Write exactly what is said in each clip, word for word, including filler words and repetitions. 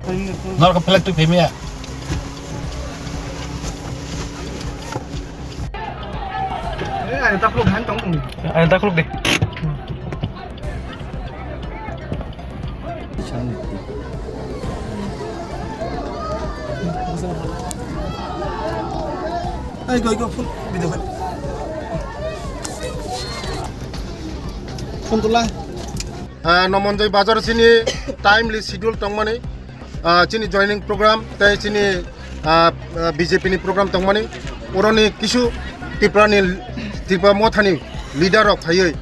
Norok flag twi phaimaya. Ani dakhulok de. Ai, go, go, full video khai. Phone tula. Ah, Nomonjoi bazar chini timely schedule tongmani, ah, chini joining program tei chini, ah, ah, B J P ni program tongmani, oroni kisu Tripura ni, Tripura mothani leader rok phaiwi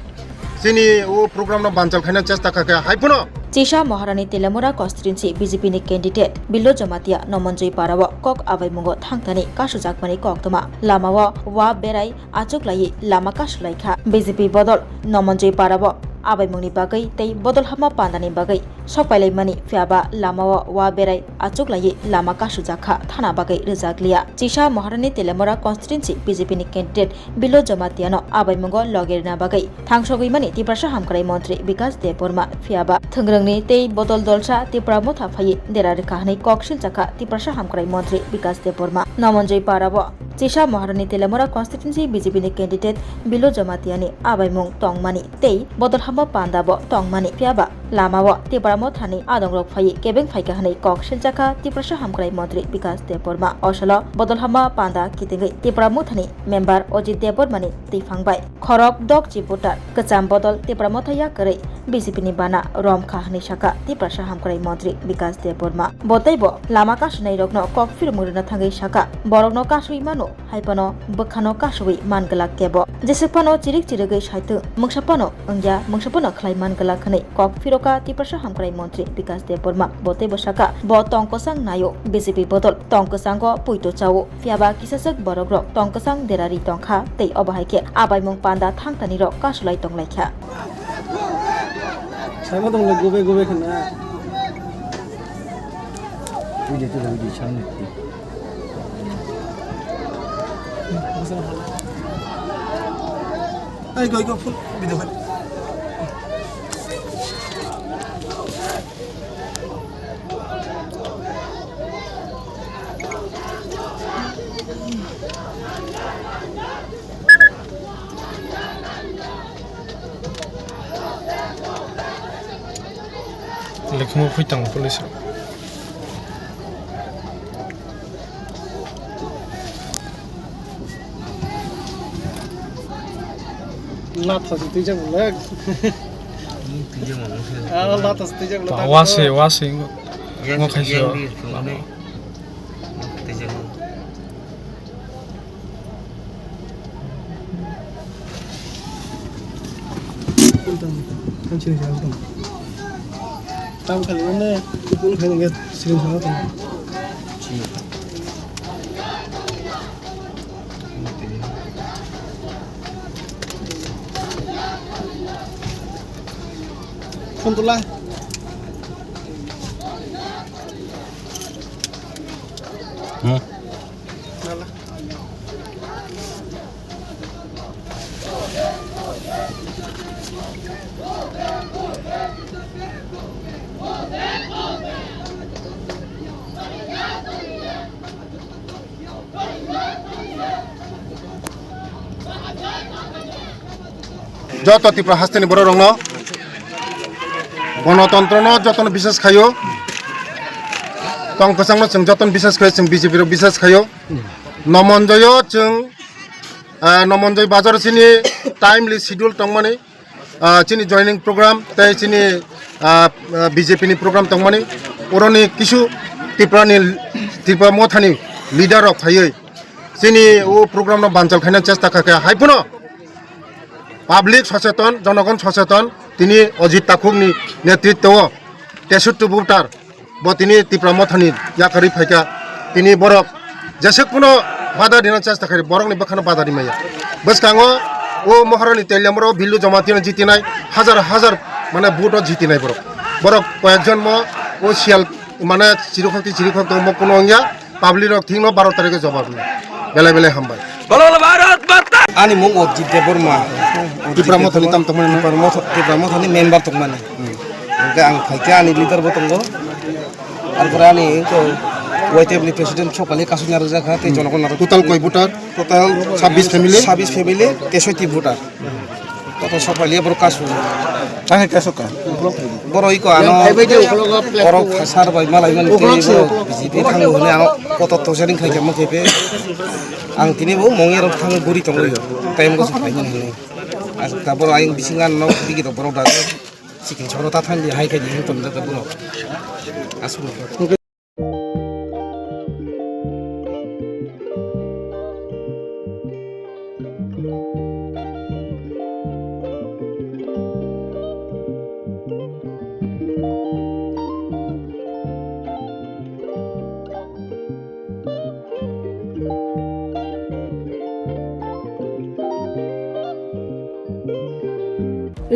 chini o program no banchal khaina chesta kha khe hai phano. Chisa Maharani Telamura constituency B J P ni candidate Billo Jamatia Nomonjoi Para o kok abaimungo thangthani kasujakmani koktwma lamao wa berai achuklaiwi lama kasulaikha. B J P bodol Nomonjoi Para o abaimungni bagwi tei bodol hama pandani bagwi sokpailaimani, phiyaba lamao wa berai achuklaiwi lama kasujakha thana bagwi rwjakliya. Chisa Maharani Telamura constituency B J P ni candidate Bilo Jamatiano abaimungo loge rwna bagwi thangsogwi mani Tiprasa Hamkrai Montri Bikas Debbarma, phiyaba thwngrwngni tei bodol dolsa Tipra motha phaiwi dera rwkha hwnwi kok silchakha Tiprasa Hamkrai Montri Bikas Debbarma. Nomonjoi Para o Chisa Maharani Telamura constituency B J P ni candidate Bilo Jamatiani abaimung tongmani tei bodol hamba panda bo tongmani, phiyaba lamao Tipra mothani adongrok phaiwi kebeng phaikha hwnwi kok silchakha Tiprasa Hamkrai Montri Bikas Debbarma. Osolo bodol hamba panda kitingwi Tipra mothani member Ajit Debbarmani twiphang bai khorok dokchi voter kwcham bodol Tipra motha yakarwi B J P ni bana romkha hwnwi sakha Tiprasa Hamkrai Montri Bikas Debbarma. Bo teibo lama kasinairokno kok phirmung rwna thangwi sakha, borokno kasui mano, hai phano bwkhano kasui man glak kebo. Jeswk phano chirik chirigwi saitung, mungsa phano wngya, mungsa phano khlai man glak hwnwi kok phiroka Tiprasa Hamkrai Montri Bikas Debbarma. Bo teibo sakha, bo tong kwchang naio, B J P bodol tong kwchango puito chao. Phiyaba kisaswk borokrok tong kwchang derari tongkha tei obo hai khe abaimung panda thangtanirok kasulai tonglaikha. Sama tong le gobe gobe khna. Ui de tu ui de chang ni. Ai go go full video khai. Lekhumo phui tongo police rok. Latha se twijak bolak. Twijak bolak. Ah, latha se twijak bolak. Wase, wase. Yang, yang di sini. Twijak bolak. Tam kali mana? Pun kali nggak sering sama tuh. Phone tula. Hmm. Joto Tripura hasteni borok rokno, gonotontro no jotono bisas khaio, tong kwchang no chwng jotono bisas khaio, chwng B J P rok bisas khaio. Nomonjoyo chwng, ah, Nomonjoi bazar chini timely schedule tongmani, ah, chini joining program tei chini, ah, ah, B J P ni program tongmani, oroni kisu Tripura ni, Tripura mothani leader rok phaiwi chini o program no banchal khaina chesta kha khe hai phano public socheton, jonogon socheton, tini Ajit Takhuk ni netritwo o tesottu voter bo tini Tipra mothani yakarwi phaikha. Tini borok jeswk phano bada rina chesta khai, borokni bwkhano bada rimaya. Bwskango o Maharani Teliamura o Billu Jamatia no jitinai, hajar hajar mane vote o jitinai borok. Borok koyekjon mo o siyal mane chirikhok tei chirikhok tongmo kuno wngya, public rok thikno baro tarikhe jobab rwna. Belai belai hambai. Ani mung Ajit Debbarma. Tipra mothani tam tongmani no? Tipra motha-, Tipra mothani member tongmani. Hwnkhe ang phaikhe ani leader bo tongo. Arpore ani wngkha Y T F ni president sokpali kasui narwkjakha tei jonokon narwk. Total koi voter? Total sabbish family? Sabbish family, tesoiti voter. Total sokpali borok kasui. Tangwi kasukha? Borok iko ano borok phasar bai malai mani tei borok B J P thango hwnwi ano kotor tojaring khai khe mokhe phe. Ang tini bo mongya rok thangwi guri tongwi time ko phai mani hwnwi. Aswk ta borok ayang bising ano bigi rok borok da. Sikil choro ta thandi hai khai di tong da borok. Aswk.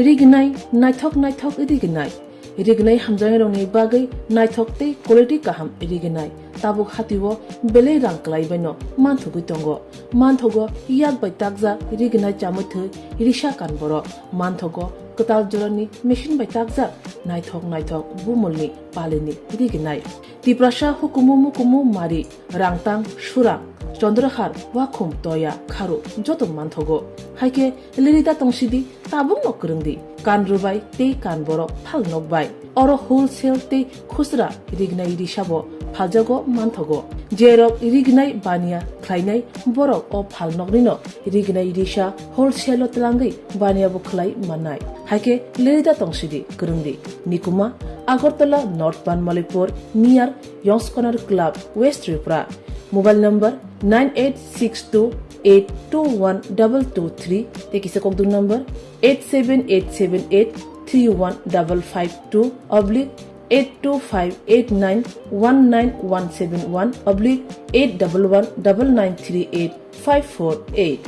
Rignai, naithok naithok rignai. Rignai hamjaknairokni bagwi naithok tei quality kaham rignai. Tabuk hatio belai rang kwlaibaino manthogwi tongo. Manthogo yak bai takjak rignai chamwi thwi risa kan borok. Manthogo kwtal jorani machine bai takjak naithok naithok bumulni palini rignai. Tiprasa hukumu mukumu mari, Rangtang, Surang, Chandrahar, Wakhum, Toya, Kharu joto manthogo. Haikhe lirida tongsidi, tabukno kwrwngdi. Kan rwbai tei kan borok phal nokbai. Oro wholesale tei khusra rignai risabo phaljago manthogo. Jerok rignai baniya khlainai borok o phal noknino rignai risa wholesale o twlangwi baniya bo khlai mannai. Haikhe lirida tongsidi kwrwngdi. Nikuma, Agartala North Banmalipur near Yongskonar Club, West Tripura. Mobile number nine eight six two eight two one double two three tei kisa kokduk number eight seven eight seven eight three one double five two oblique eight two five eight nine one nine one seven one oblique eight double one double nine three eight five four eight.